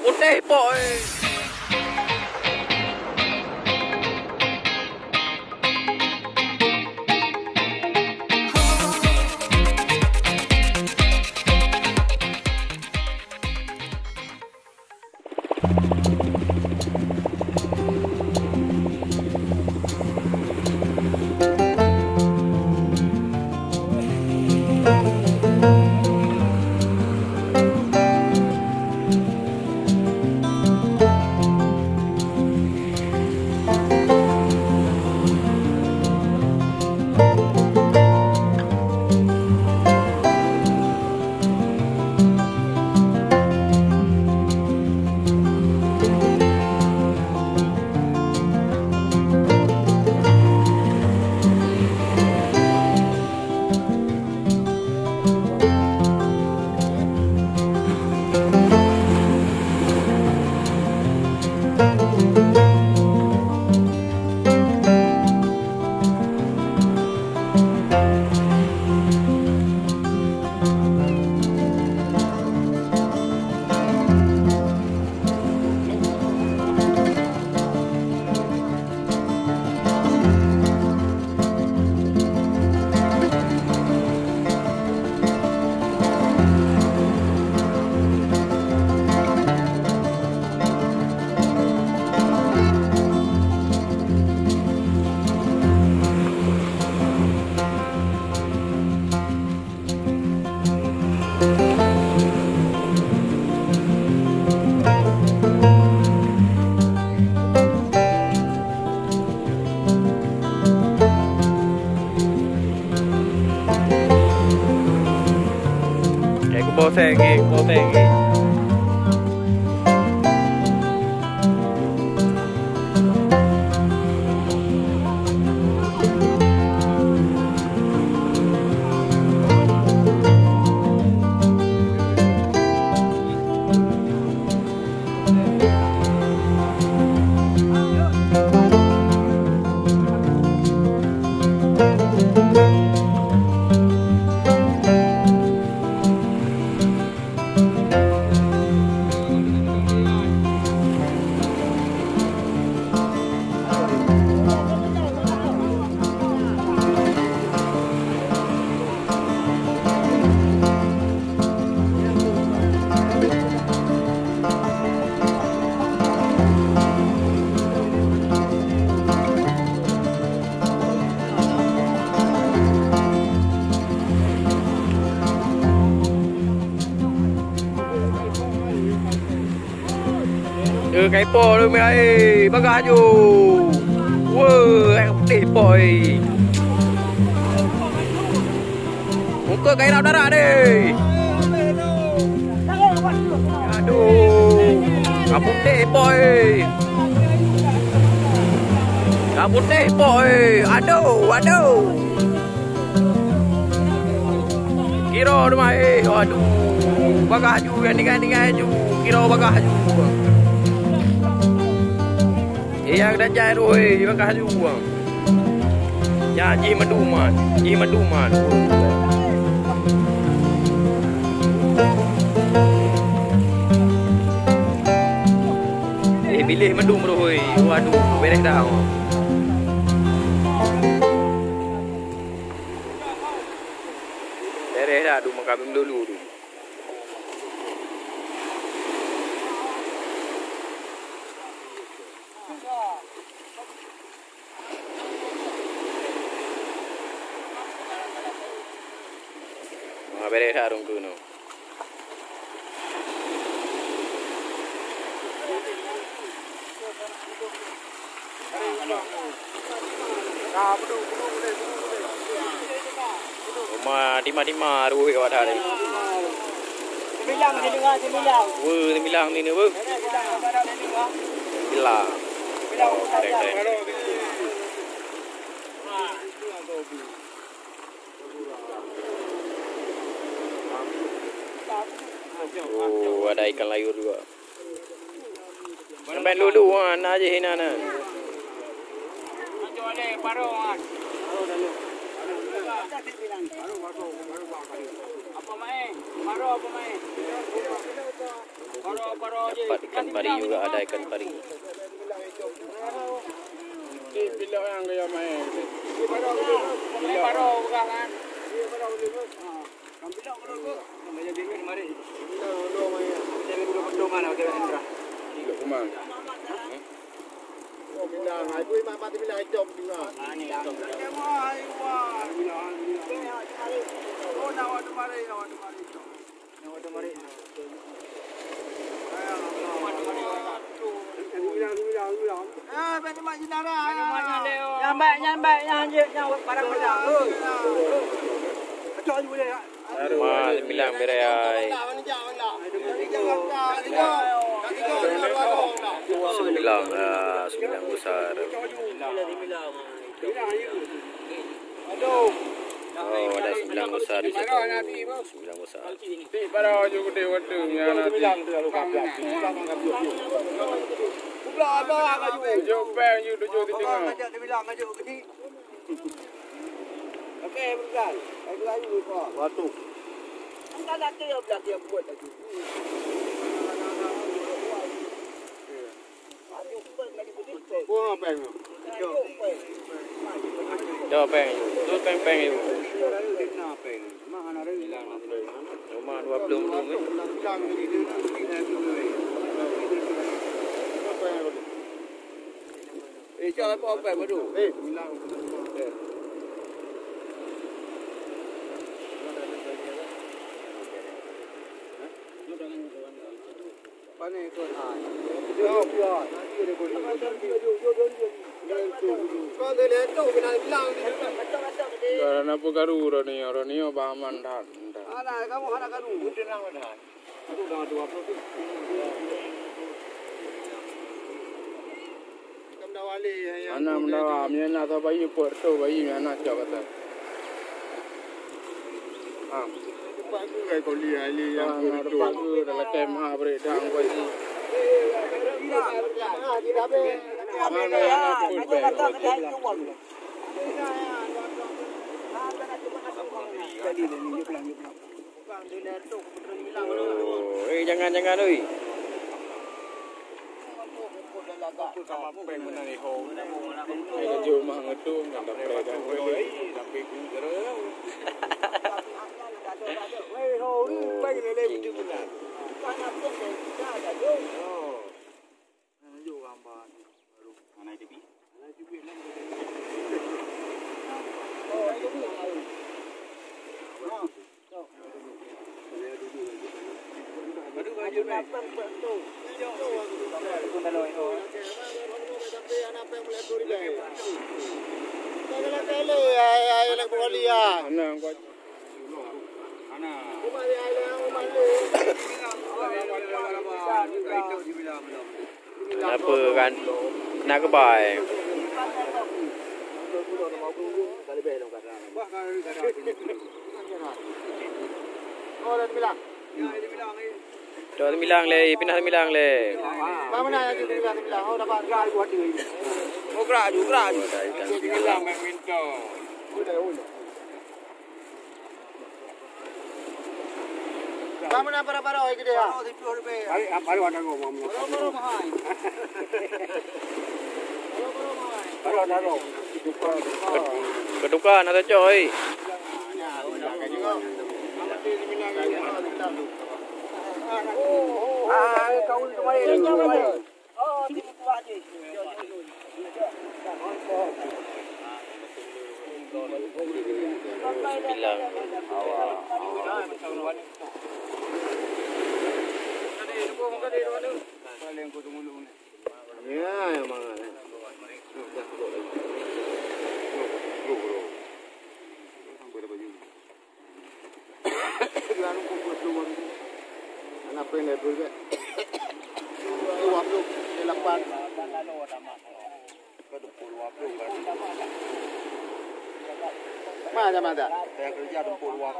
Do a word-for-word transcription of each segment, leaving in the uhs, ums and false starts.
Putéh pok, eh. Eh, kuboh seng, eh, kuboh seng, eh. Eh, kaipo tu, meuai, bagah ju. Woi, ai putéh pok, eh. Muka gairab darat deh. Aduh, ka putéh pok, eh. Ka putéh pok, eh. Aduh, aduh. Kiro teuma, eh, aduh, bagah ju, nyang tinggai-tinggai ju, kiro bagah ju. Eh, nyang tajai tu, eh, bagah ju. Nyan jih mandum nyan, jih mandum nyan. Eh, biléh mandum roh, eh. Waduh, bereh dah. Bereh dah tu makam lulu tu. Wah, bereh dah rung tu no. Uma tima-tima ruh ka wadah tadi. Semilang, semilang, semilang. Weh, semilang ni ni, weh. Semilang. Oh, keren, keren. Oh, ada ikan layur juga. Sampai lulu, ha, na jih inan na. Apa main? Baru apa main? Tempat ikan pari juga ada ikan pari. Nyang baik, nyang baik, nyang jeuet, nyang barang meunan. Mal milang berai. Sembilang, ah, sembilang besar. Oh, ada sembilang besar di situ. Sembilang besar. Tik baroe ju geude watèe nyan na tik. Tujoh péng ju tujoh di teungoh. Waktu. Coba péng yuk. Tu péng-péng yuk. Cuma dua puluh ribu. Eh, siapa apa, apa tu? Eh, Karena peue karu uroe nyoe, uroe nyoe bah aman that. Hana, kamoe hana karu. Hana meudawa, meunyoe na sabayi peuet reutôh bayi, meunyoe na cok gata. Ah. Teumpat geuh, hai kau li, hai li nyang peuet reutôh. Teumpat geuh, dalam kemah, bri dang, bayi. Hana, hana, peuet, peuet. Oh, eh, jangan, jangan, oi. Eh, laju mah ngedung, nggak ada peregang. Oh, Kenapa kan? Nak kebai. Cok teumilang lé, pinah teumilang lé. Oh, gerak ju, gerak ju. Kamu nak para-para oi gede ya? Balik apa lu ada ngomong? Para-para mahal. Para-para mahal. Keduka nak cocok oi. Ah, kau tu mai. Sembilan. Ya, yang mana? Hana péng lé peuet. Dua puluh lapan. Ma, sama tak? Saya kerja dua puluh.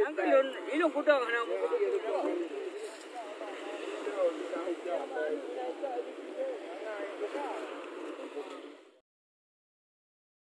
Angka lôn, ilôn kudong hana.